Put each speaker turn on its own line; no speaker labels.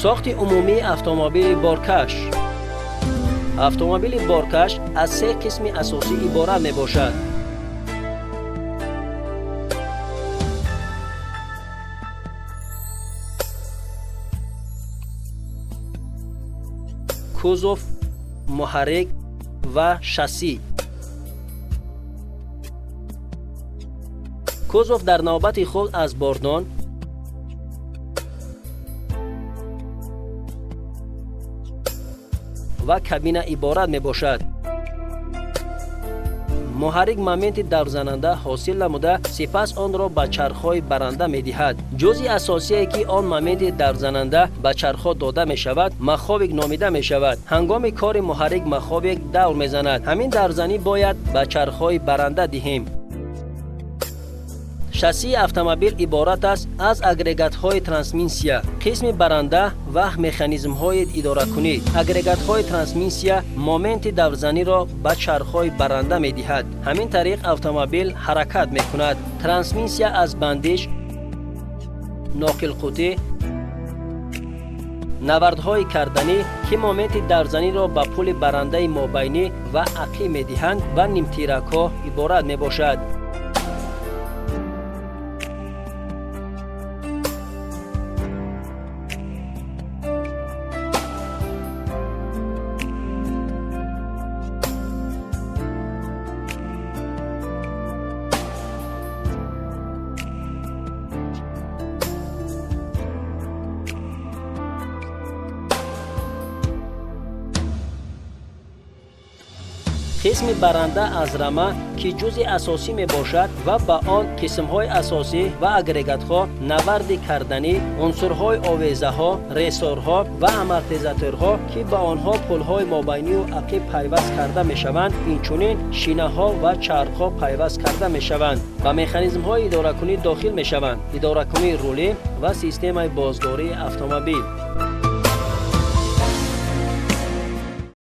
Сохти умумии автомобили боркаш. Автомобили боркаш аз се қисми асосӣ иборат мебошад. Кузов, муҳаррик ва шасси. Кузов дар навбати худ аз бордон, ва кабина иборат мебошад. Муҳаррик моменти даврзананда ҳосил намуда, сипас онро ба чархҳои баранда медиҳад. Ҷузъи асосие, ки он моменти даврзананда ба чархҳо дода мешавад, маховик номида мешавад. Ҳангоми кори муҳаррик маховик давр мезанад. Ҳамин даврзанӣ бояд ба чархҳои баранда диҳем. Шассии автомобил иборат аст аз агрегатҳои трансмиссия, қисми баранда ва механизмҳои идоракунӣ. Агрегатҳои трансмиссия моменти даврзаниро ба чархҳои баранда медиҳад. Ҳамин тариқ автомобил ҳаракат мекунад. Трансмиссия аз бандиш, ноқилқутӣ, навардҳои карданӣ, ки моменти даврзаниро ба пули барандаи мобайнӣ ва ақиб медиҳанд, ва нимтиракҳо иборат мебошад. Қисми баранда аз рама, ки ҷузъи асосӣ мебошад ва ба он қисмҳои асосӣ ва агрегатҳо, наварди карданӣ, унсурҳои овезаҳо, ресорҳо ва амортизаторҳо, ки ба онҳо пулҳои мобайнию ақиб пайваст карда мешаванд, инчунин шинаҳо ва чархҳо пайваст карда мешаванд. Ба механизмҳои идоракунӣ дохил мешаванд: идоракунии рулӣ ва системаи боздории автомобил.